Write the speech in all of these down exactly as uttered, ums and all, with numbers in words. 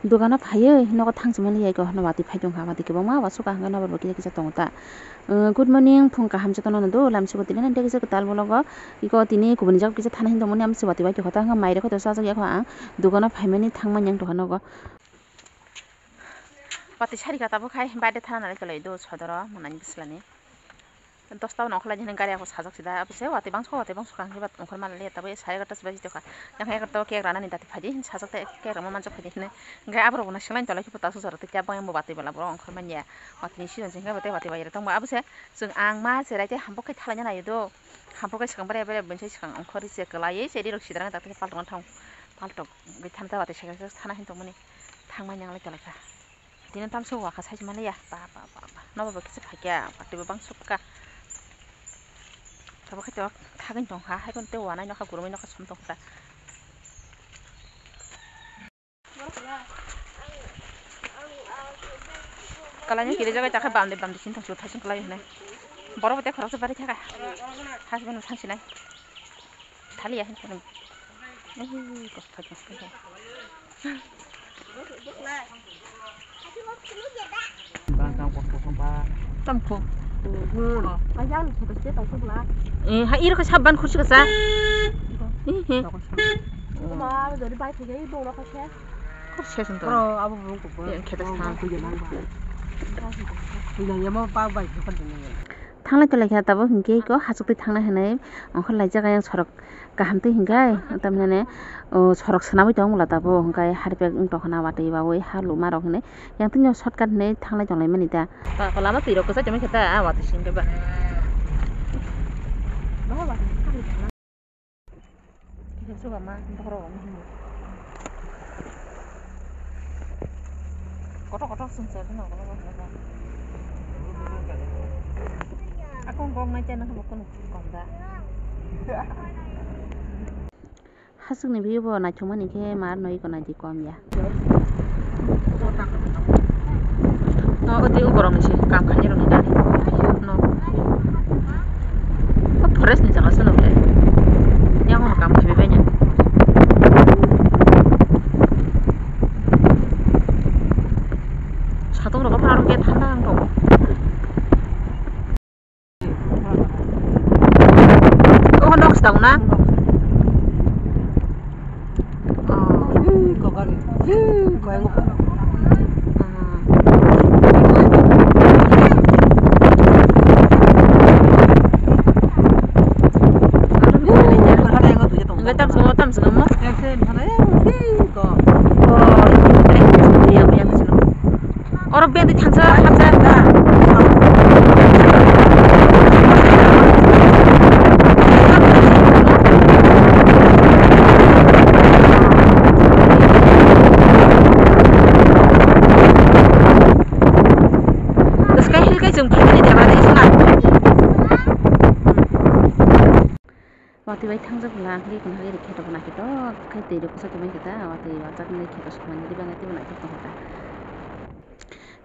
Dogano phaiwi nogo thang chumani yai ko hwnba watwi phai tongkha, watwi kwbangma wasukha hwnkhai nobar bo kisa kisa tongo ta. Uh, good morning, phung kaham jotono no do, lamsiko tini nang tei kisa kwtal vlog o iko tini kubuni jagao kisa thana hinwi tongmani amsi watwi bai tongkha ta hwnkhai mai rokhe to chajak yakho ang dogano phaimani thangmani ang tongkha nogo. Watwi sarikha tabuk hai baide thana nai tolai do sodoro mwnani bwslani. Dosta o nongkhorlaini hwnwi gari o sajak sida, abose watwi bangso watwi bangso kha hwnwi bat ongkhorma le tabuk sare egarota se baji tongkha. Yang egarota o cake ranani dati phaidi hwnwi sajak tei cake rwma manjak phaidi hwnwi. Hwnkhe aborok bo naisinglaini tolai khe bo tasu jora tei khe bangma watwi bwla borok ongkhormani ya. Watwi ni season se hwnkhe bo tei watwi bai rw tongma abose chwng ang ma cherai tei hampok khai thalaina naiyo do. Hampok khai swkang bwrwi bwrwi bwsai swkang ongkhorwi se kwlaiwi se rirok sidrang dakti khe paltongna thang paltok gwi thamsa watwi se thana hwn tongmani thangmani nanglai tonglaikha. Tini tamsa wakha sai maliya. Ba, ba, ba, ba. Nobo bo kisa phaikya, watwi bo bang sukha. Tabuk khe to thagwi tongkha, hai phano tei wanai nokha, gurumwi nokha som tongkha. Kalai no kiri jagai takha bamde bamde sini tongsu thasing kalai hwnwi. Borok bo tei khoroksa bari thaka. Hasi phano thang sinai. Thaliya hin kono. Ai, kok thok thok thok. Tamkho. Eh, ha, iro khe sabban khursi kasa. Eh, he. Ma, jodi bai thige, i dong rokha se. Khursi se sung to. Bro, abo bro ko. Kheta sa. Kuya nang ba. Kuya yamo pa bai ko kan ni. Thanglai tolai khe tabuk hinkhe iko hachuktwi thangnai hwnwi ongkhorlaijak ayang sorok kahamtwi hinkhe tamhinani, o, sorok swnamwi tong bwla tabuk hinkhe harpek wng tongkhana watwi baui ha lumarok hinwi yang tini shortcut hinwi thanglai tonglaimani ta. Lama twirok kwchai tongmani khe ta a watwi singkhe ba. Kisa chuba ma borok rok no hinwi. Kotor kotor sung se kheno borok rok no. Akung kok nai chana khe bo kunu kom da. Hasukni view bo naithokmani khe mar noi ko naidi kom ya. No, oti ukorok ni se kam khainai rokni gari. No. O forest ni jaga se no khe. Yang ono kam khaibai bai nya. Satung rok phano khe thanda wng tongo. Oh, nok se tong na? Oh. Hwnkhe tam swngo, tam swngo mo? Oro beng twi thangsa hapsa. Bwskai hil khe chwng phaimani debra de isna. Watwi bai thangjak bwla ang khe kono hai khe kheto bo naithotok khe twi rok kwchak tongmani khe ta watwi wajak nai kheto sokmani ribana teibo naithok tongkha ta.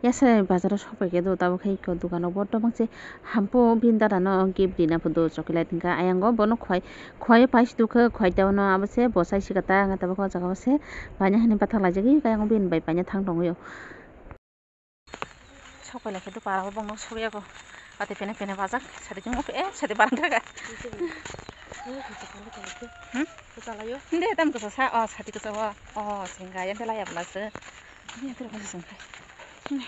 Yasa bazar o sok pai khe do tabuk khe iko dogano bo tobang se hampu bini dada no gift rina phudo chocolate hwnkha ayang o bono khwlai khwlai o paisi tubukhe khwlai ta bono abo se bo chai sika ta wngkha tabuk o jaga o se paina hinwi bathak laijagwi ayang o bini bai paina thang tongwi o. Sok pai lai khe do para o bongno sok yago. Watwi pene pene bajak. Sadi chungo pe, eh, sadi barang kha. Hmm? Kwchalayo. Nde tam kwchasa. Oh, sadi kwchao. Oh, sengga. Yante laya bwla se. Yante laya bwla se sengga. Nde.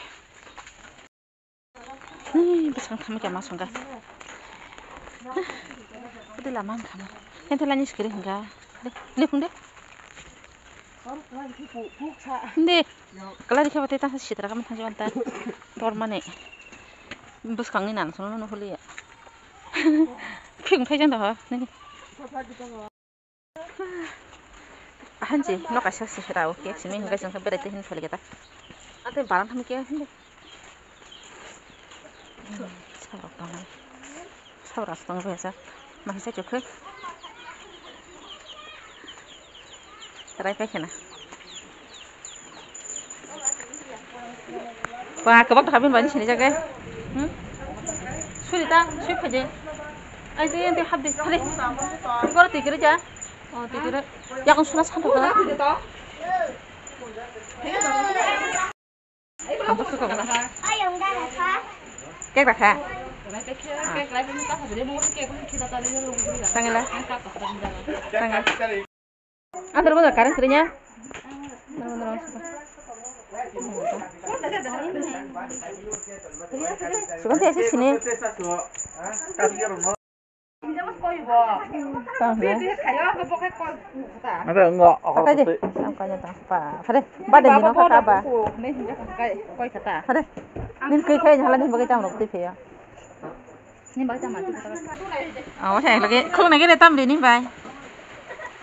Nde, bwsang thami khe ma sengga. Nde lama wng kha ma. Yante lani sikiri hingga. Nde, nde phung nde. Nde. Kalari khe bwtwi tangsa sitra kama thangsi manta. Tormani. Bwskangni nang sono no holiya. Phiyung thai jang da ho. Nini. Hanji no kaisa se rao ke simi hinga jang berai te hin phali gata. Ate barang thami ke hin. Sabrok tongo. Sabrok tongo besa. Mahisa chukhe. Rai paikhe na. Ba, kwbak kha bini bai sini jagwi. Hmm? Suri ta, sui phaidi. Ai, tei, tei, hap di, hap di. Goro twi kwrwi ja. Oh, twi kwrwi. Yakung suna santo ka. Cake rakha. Tangila. Tangila. Andro mo current kriya. Sukan te ese sini. Tang na. Ada enggak? Pakai deh. Tang kanya tang. Pa, pare. Bade ni no kaka ba. Pare. Nin kai kai hala nin bagai tam rok tei pheya. Nin bagai tam. Oh, hai lagi. Khulung nagi tam ri nin bai.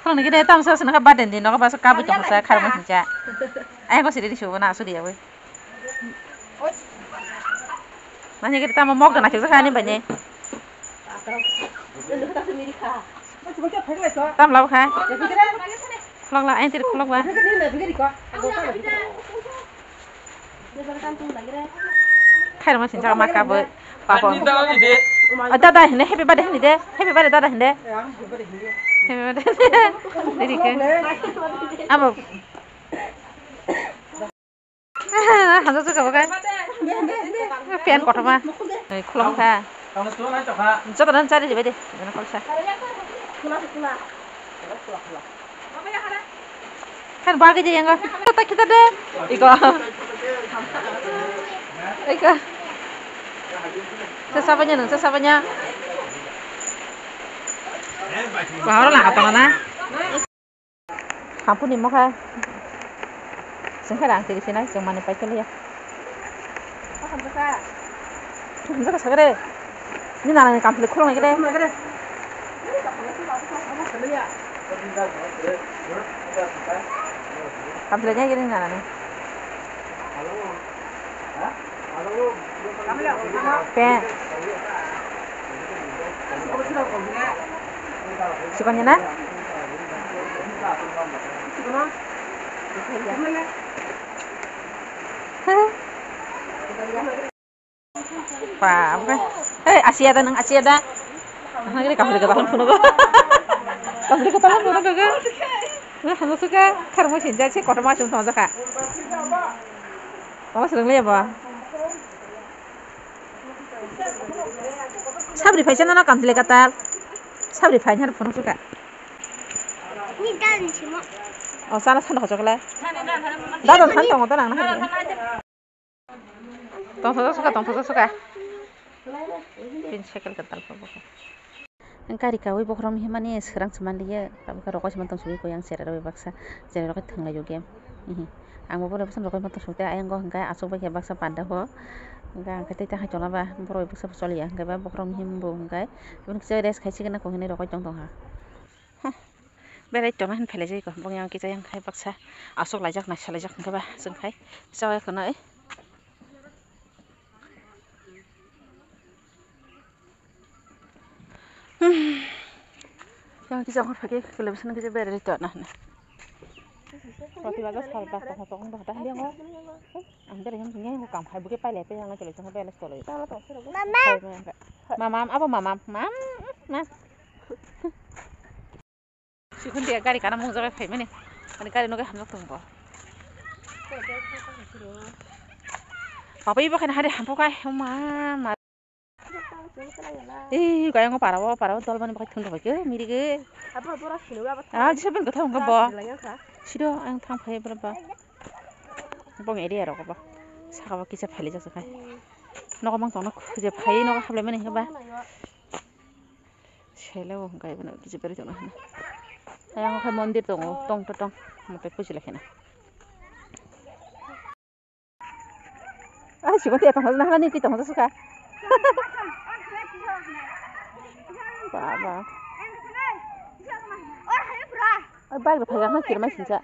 Khulung nagi tam sa sini ka bade ni no ka ba sa ka bu tong sa khar mo hincha. Ai ko siri di su na su di ya bai. Mani kiri tamo mok dana kiri kani bani. Tam lau khai. Khulok la, ain tiri khulok ba. Khair ma sinjak ma kabui. Papa. Ah, dada hinde, happy birthday hinde. Happy birthday dada hinde. Happy birthday. Diri ke. Abo. Hamjak jwk kabo khe. Pant kotorma. Khulum kha. Jotono chari ribai de. Jotono khulsa. Khan bagwi de yango. Kota kita de. Iko. Iko. Sesabanya nung sesabanya. Bahar lah kata mana? Hampuni mokha. Sengkhe rang tiri sinai, chwng manwi paikhe liya. Hamjak sakre. Ni nana ni kamphli khulung nai kre. Kamphli nai kre ni nana ni. Pe. Sikon na? Pa, oke. Hei, Asia da nang, Asia da. Nang ini kamphli kata pun pun. Kamphli kata pun pun. Nang hanu suka, kharmo sinja si kotorma sung thong jaka. Tama serang le ba. Sabri phaisa nono kamphli katal. Sabri phai har phunuk suka. Ni dan simo. O sana sana hochok le. Dada than tongo to nang na. Tong thosa suka, tong thosa suka. Pin cycle katal pa bokhe. Gari kawi bokhorok himani swrang se manliya, tabukhe rokoi se mantong sugwi koi ang cherai rokbai baksa, cherai rokoi thwnglai o game. Ihi. Ang bo bohrok bwsano rokoi mantong sugwi tei ayang o hwnkhe aswk bai khe baksa panda o. Hwnkhe ang khe tei ta hai tongna ba bohrok bai baksa choliya, hwnkhe ba bokhorok himbo hwnkhe bini kisa rest khai sigwna kok hinwi rokoi tong tong ha. Berai tongna hin phelai jai kho, bongni ang kisa yang khai baksa aswk laijak naisa laijak hwnkhe ba chwng khai chawi khwnai. Yang kisa hor phai khe kele bwsano kisa berai tongna hwnwi. Roti baja sal bak tong tong ba ta hali ngo. Ang berai yang yang kam khai buke pai le pe yang kele tong berai toloi. Mama. Mama, abo mama, mam, mam. Sikon dia gari kana mung jaga phaimani. Ani gari nogai hamjak tong bo. Papa ibo khaina hari hampu kai. Ma, ma. Eh, gaya ngo parao, parao dol mani bakai thung bai ke, miri ke. Ah, jisa ben kotha ungka bo. Sido ang thang phai bra ba. Bong area rok ba. Saka ba kisa phali jak kai. Nogo mang tongna khuje phai nogo hablai mani ba. Sele o hwnkhe bono kisa berai tongna hwnwi. Ayang khe mondir tongo, tong to tong, mote puji lai kheno. Ai, sikon tiya tongkha, nahani twi tongkha suka. Baba. Ai, bike rok phaijakha kirmai sincha.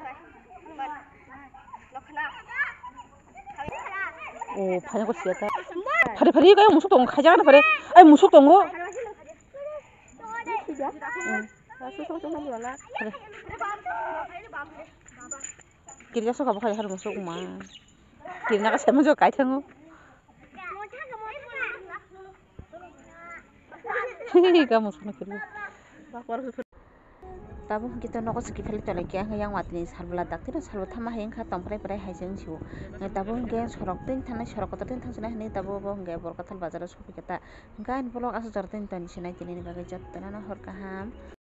O, phai ko siya ta. Phari, phari, kaya musuk tongo, khaijak na phari. Ai, musuk tongo. Kirja soka bo khai har musuk ma. Kirna ka sema jo kai thango. Ka musuk na kirja. Tabuk hwnkhe to nogo se kiphilwi tonglaikha, hwnkhe yang watwi salbwla daktino salbo thangma hai wngkha, tongphrai phrai hai se wngsio. Tabuk hwnkhe sorok twi thangnai, sorok kotor twi thangsinai hinwi tabuk bo hwnkhe Borkathal bazaro sophaikha ta. Hwnkhe ani vlog aswk jora twi tongsinai, tini bagwi jotono hor kaham.